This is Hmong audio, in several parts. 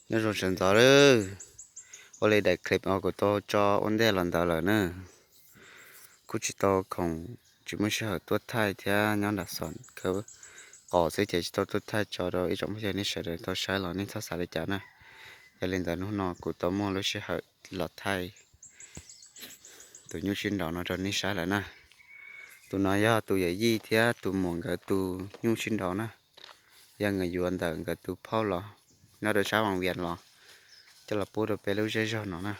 Nyob zoo sawv ntxov lawm. Ua li daim clip uas kuv tau tso ua ntej los ntawd lawm na, kuj tsis tau khoom, tsis muaj sij hawm tuaj thaij thiab, nyob nram xom khawb qos xwb ces tsis tau tuaj thaij tso rau ib tsoom phooj ywg nej sawv daws tau saib los nej txhob xav li cas na. Yog li ntawd hnub no kuv tau muaj lub sij hawm los thaij tus nyuj sib nraus no rau nej saib lawm na. Tus no yog tus yawm yij thiab tus muam nkawd tus nyuj sib nraus na. Yog nkawd yuav ntawm nkawd tus phauj los nyob rau sab Vaj Vias los coj los pub rau peb lub zej zog no na.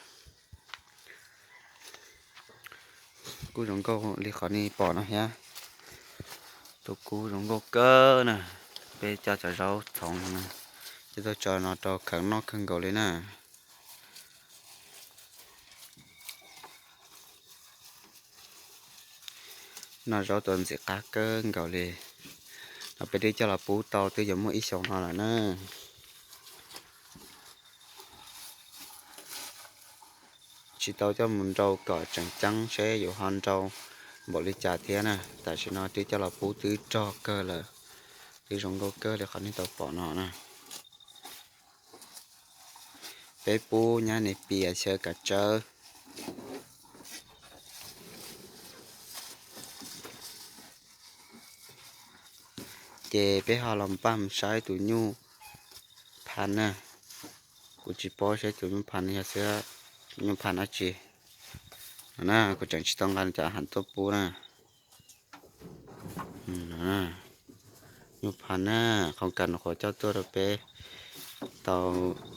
Kuj zoo nkauj li qhov nej pom no thiab. Tus kub zoo nkauj kawg na. Peb coj cov zaub txhoov no, coj tuaj tso no rau kheev noj kawg nkaus li na. Noj zaub tau ntxim qab kawg nkaus li. No peb twb coj los pub tau twb yuav muaj ib xyoos no lawm na. Tsis tau coj mus nrau kom tseem ceeb seb yuav ho nrau npaum li cas thiab na. Tam sim no twb coj los pub twb rog kawg lawm, twb zoo nkauj kawg li qhov nej tau pom no na. Peb pub nyab Nes Pias xyaw kav tsawb. Ces peb ho los npaj mus saib tus nyuj pha na. Kuv tsis paub saib tus nyuj pha no yog xwb, nyuj pha dab tsi. No na, kuv tseem tsis tau nqa cov ham tuaj pub na. Nyuj pha na, qhov kas no qhuav coj tuaj rau peb tau,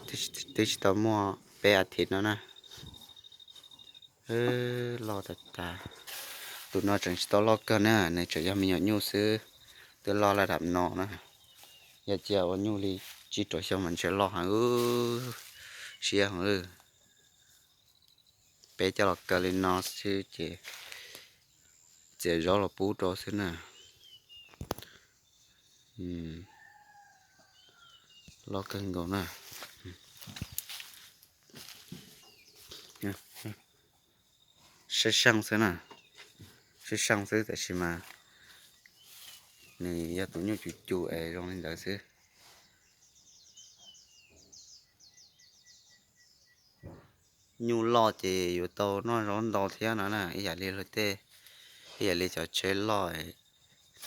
twb tsis tau muaj peb as thiv no na. Loj tas tas. Tus no tseem tsis tau loj kawg na, nws tseem yog me nyuam nyuj xwb, twb loj laj dam no na. Yog cia ua nyuj li tsib rau xyoo mas ntshe loj heev, siab heev lawm. Peb coj los kaw li no xwb ces txiav zaub los pub rau xwb na. Loj kawg nkaus na. Saib seej xwb na, saib seej xwb tab sis mas nws yog tus nyuj cuv cuv es zoo li ntawd xwb. Nyuj loj ces yuav tau noj zaub ntau thiab no na, ib yam li luag tej, ib yam li cov tsheb loj,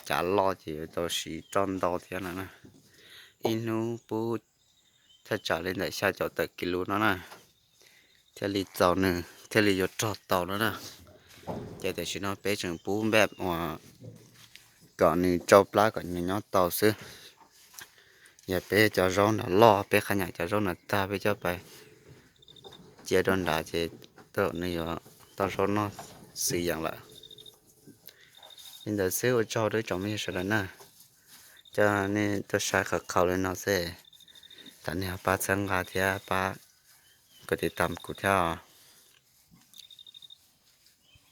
cav loj ces yuav tau siv roj ntau thiab no na. Ib hnub pub thaj tsam li ntawm xya caum tawm kis lus no na, thiaj li txaus nws thiaj li yuav rog tau no na. Ces tam sim no peb tseem pub npaj uas kom nws tsau plab kom nws nyob tau xwb. Yog peb cov zaub nrad loj, peb qhab nyam cov zaub nrad tag peb coj pais cia rau nrad ces nws yuav tau zaub noj xwb yees lawm. Li ntawd xwb ua tsaug rau ib tsoom me nyuam sawv daws na, coj nej tuaj saib qhov qhaus li no xwb. Thov nej ho pab txhawb nqa thiab pab kom tiv tam kuv thiab.